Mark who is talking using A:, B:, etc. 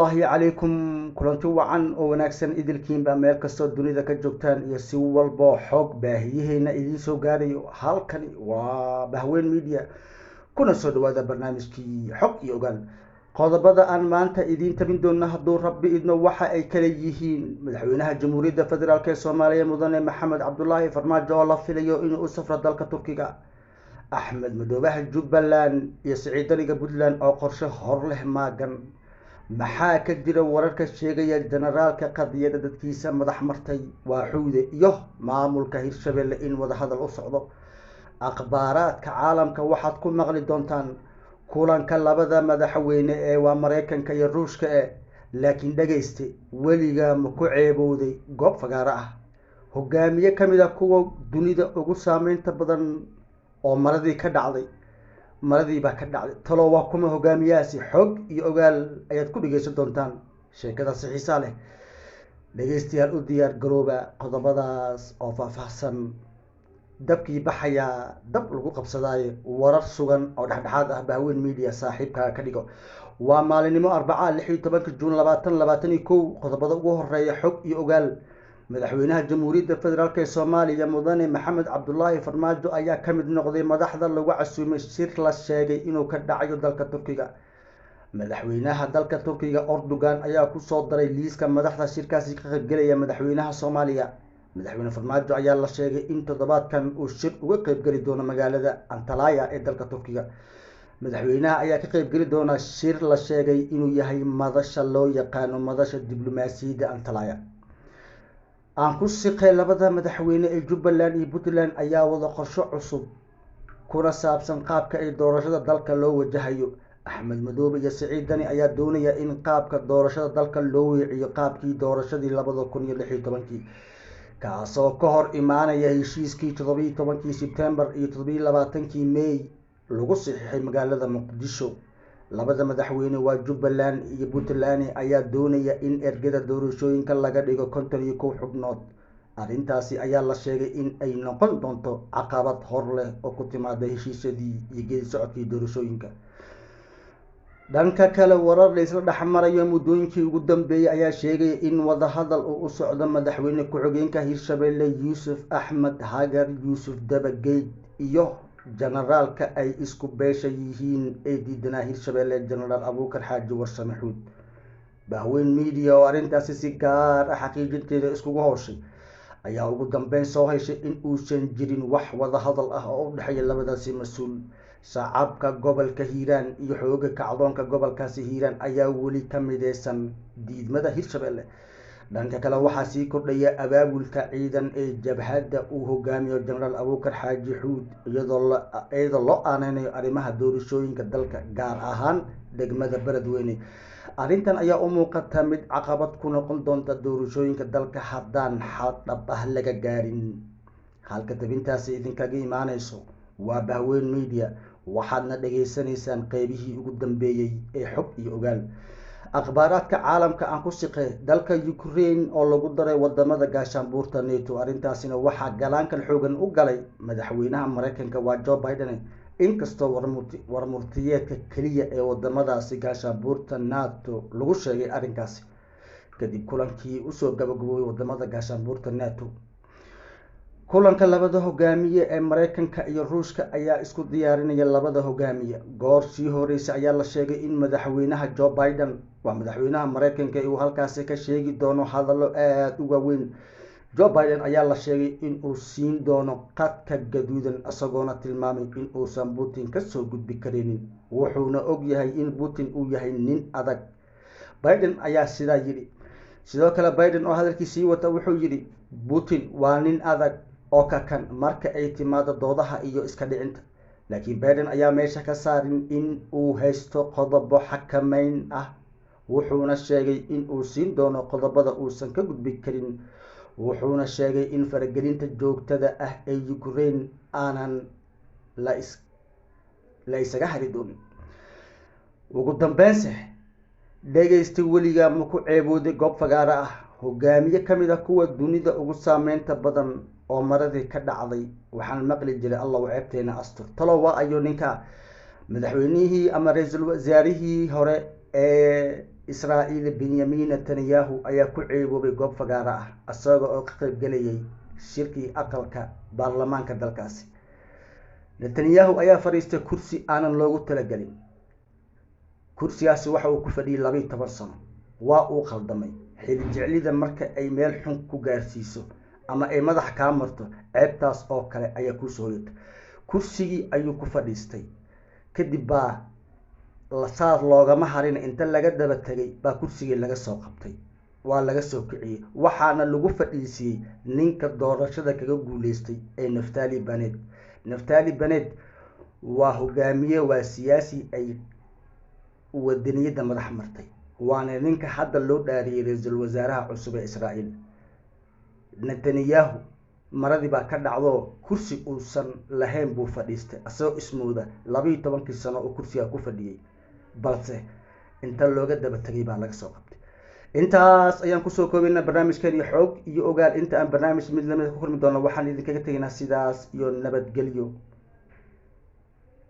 A: Salaamullaahi calaykum, kulanti wacan oo wanaagsan idilkiinba meel kastoo dunida ka joogtaan iyo si walboo xoog baahiyaheena idiin soo gaarayo. Halkani waa Bahweyn Media, kuna soo dhawaada barnaamijkii Xog iyo Ogaal. Qodobada aan maanta idiin tabin doona, hadduu Rabbi idno, waxa ay kala yihiin: madaxweynaha Jamhuuriyadda Federaalk ee Soomaaliya, mudane Maxamed Cabdulaahi Farmaajo, oo la filayo inuu u safro dalka Turkiga; Axmed Madoobaha Jubbaland iyo Siciid Daniga Puntland oo qorshe hor leh maagan; maxaa ka jira wararka sheegaya generaalka qadiyada dadkiisa madax martay waa Xuude iyo maamulka Hirshabelle in wadahadal u socdo; akhbaaraadka caalamka waxaad ku maqli doontaan kulanka labada madaxweyne ee waa Mareykanka iyo Ruushka e. Laakiin dhegayste, weligaa ma ku ceebowday goob fagaaro ah hogaamiye ka mid ah kuwa dunida ugu saameynta badan oo maradii ka dhacday? Maradii baa ka dhacday, talo waa kuma hogaamiyahaasi? Xog iyo Ogaal ayaad ku dhegeysan doontaan sheekadaasi xiisaa leh. Dhegeystayaal, u diyaar garooba qodobadaas oo faahfaahsan. Dabkii baxayaa dab lagu qabsadaayo, warar sugan oo dhexdhexaad ah Bahweyn Media saaxiibkaa ka dhigo. Waa maalinimo Arbaca, 16-ka Juun 2021. Qodobada ugu horeeya Xog iyo Ogaal: madaxweynaha Jamhuuriyadda Federaalk ee Soomaaliya, mudane Maxamed Cabdulaahi Farmaajo, ayaa ka mid noqday madaxda lagu casuumay shir la sheegay inuu ka dhacayo dalka Turkiga. Madaxweynaha dalka Turkiga, Erdogan, ayaa kusoo daray liiska madaxda shirkaasi ka qaybgelaya madaxweynaha Soomaaliya. Madaxweyne Farmaajo ayaa la sheegay in toddobaadkan uu shir uga qaybgeli doono magaalada Antalaya ee dalka Turkiga. Madaxweynaha ayaa ka qaybgeli doona shir la sheegay inuu yahay madasha loo yaqaano Madasha Diblomaasiyadda Antalaya. Aan ku siqay, labada madaxweyne ee Jubbaland iyo Puntland ayaa wada qorsho cusub kuna saabsan qaabka ay doorashada dalka loo wajahayo. Axmed Madoobe iyo Siciid Dani ayaa doonaya in qaabka doorashada dalka loo weeciyo qaabkii doorashadii 2016-kii, kaasoo ka hor imaanaya heshiiskii 17-kii Sebtembar iyo 27-kii May lagu saxiixay magaalada Muqdisho. Labada madaxweyne waa Jubbaland iyo Puntland ayaa doonaya in ergada doorashooyinka laga dhigo 51 xubnood. Arrintaasi ayaa la sheegay in ay noqon doonto caqabad hor leh oo ku timaada heshiisyadii iyo geedi socodkii doorashooyinka. Dhanka kale, warar la isla dhexmarayo muddooyinkii ugu dambeeyey ayaa sheegaya in wadahadal uu u socdo madaxweyne ku-xigeenka Hirshabelle, Yuusuf Axmed Hagar, Yuusuf Dabageyd, iyo generaalka ay isku beesha yihiin ee diidanaa Hirshabelle, Genaraal Abuukar Xaaji Warsame Xuud. Bahweyn Media oo arrintaasi si gaar ah xaqiijinteeda iskugu howshay ayaa ugu dambeyn soo heshay in uusan jirin wax wadahadal ah oo u dhexeeya labadaasi mas-uul. Shacabka gobolka Hiiraan iyo xooga kacdoonka gobolkaasi Hiiraan ayaa weli ka mideysan diidmada Hirshabelle. Dhanka kale, waxaa sii kordhaya abaabulka ciidan ee jabhadda uu hogaamiyo Genaraal Abuukar Xaaji Xuud, iyadoo loo aaneynayo arrimaha doorashooyinka dalka, gaar ahaan degmada Beledweyne. Arrintan ayaa u muuqata mid caqabad ku noqon doonta doorashooyinka dalka haddaan xal dhab ah laga gaarin. Halka tabintaasi idinkaga imaaneyso waa Bahweyn Media, waxaadna dhegaysanaysaan qeybihii ugu dambeeyey ee Xog iyo Ogaal. Akhbaaraadka caalamka aan ku siqe, dalka Ukraine oo lagu daray wadamada gaashaanbuurta NATO. Arrintaasina waxaa galaankan xoogan u galay madaxweynaha Mareykanka, waa Joe Biden, inkastoo warmurtiyeedka keliya ee wadamadaasi gaashaanbuurta NATO lagu sheegay arrinkaasi kadib kulankii usoo gabagaboobay wadamada gaashaanbuurta NATO. Kulanka labada hogaamiye ee Mareykanka iyo Ruushka ayaa isku diyaarinaya labada hogaamiye. Goor sii horeysay ayaa la sheegay in madaxweynaha Joe Biden, waa madaxweynaha Mareykanka, uu halkaasi ka sheegi doono hadallo aada u waaweyn. Joe Biden ayaa la sheegay in uu siin doono qadka gaduudan, isagoona tilmaamay in uusan Putin kasoo gudbi karinin, wuxuuna og yahay in Putin uu yahay nin adag. Biden ayaa sidaa yidhi. Sidoo kale, Biden oo hadalkii sii wata wuxuu yidhi: "Putin waa nin adag oo kakan marka ay timaado doodaha iyo iska dhicinta." Laakiin Biden ayaa meesha ka saarin in uu haysto qodobo xakameyn ah, wuxuuna sheegay in uu siin doono qodobada uusan ka gudbi karin, wuxuuna sheegay in faragelinta joogtada ah ee Ukraine aanan la isaga hari doonin. Ugu dambeynse, dhegaysta, weligaa ma ku ceebooday goob fagaaro ah hogaamiye ka mid ah kuwa dunida ugu saameynta badan oo maradii ka dhacday? Waxaan maqli jiray "Allow ceebteena astur." Talo waa ayo ninka? Madaxweynihii ama ra-iisul wasaarihii hore ee Israa'iil Benyamin Netanyahu ayaa ku ceeboobay goob fagaaro ah isaga oo ka qaybgelayay shirkii aqalka baarlamaanka dalkaasi. Netanyahu ayaa fadhiistay kursi aanan loogu talagelin. Kursigaasi waxa uu ku fadhiyay 12 sano. Waa uu khaldamay. Xilijeclida marka ay meel xun ku gaarsiiso ama ay madax kaa marto, ceebtaas oo kale ayaa kuusoo hoyata. Kursigii ayuu ku fadhiistay, kadib baa saas loogama harin, inta laga daba tegay baa kursigii laga soo qabtay, waa laga soo kiciyey, waxaana lagu fadhiisiyey ninka doorashada kaga guuleystay ee Naftali Banet. Naftali Banet waa hogaamiye, waa siyaasi ay wadaniyadda madax martay, waana ninka hadda loo dhaariyey ra-iisul wasaaraha cusub ee Israa'iil. Netanyahu maradii baa ka dhacdoo kursi uusan lahayn buu fadhiistay, asagoo ismooda 12-kii sano oo kursigaa ku fadhiyey, balse inta looga daba tegay baa laga soo qabtay. Intaas ayaan kusoo koobaynaa barnaamijkan iyo xoog iyo ogaal. Inta aan barnaamij mid lamida ku kulmi doono, waxaan idinkaga tegaynaa sidaas iyo nabadgelyo.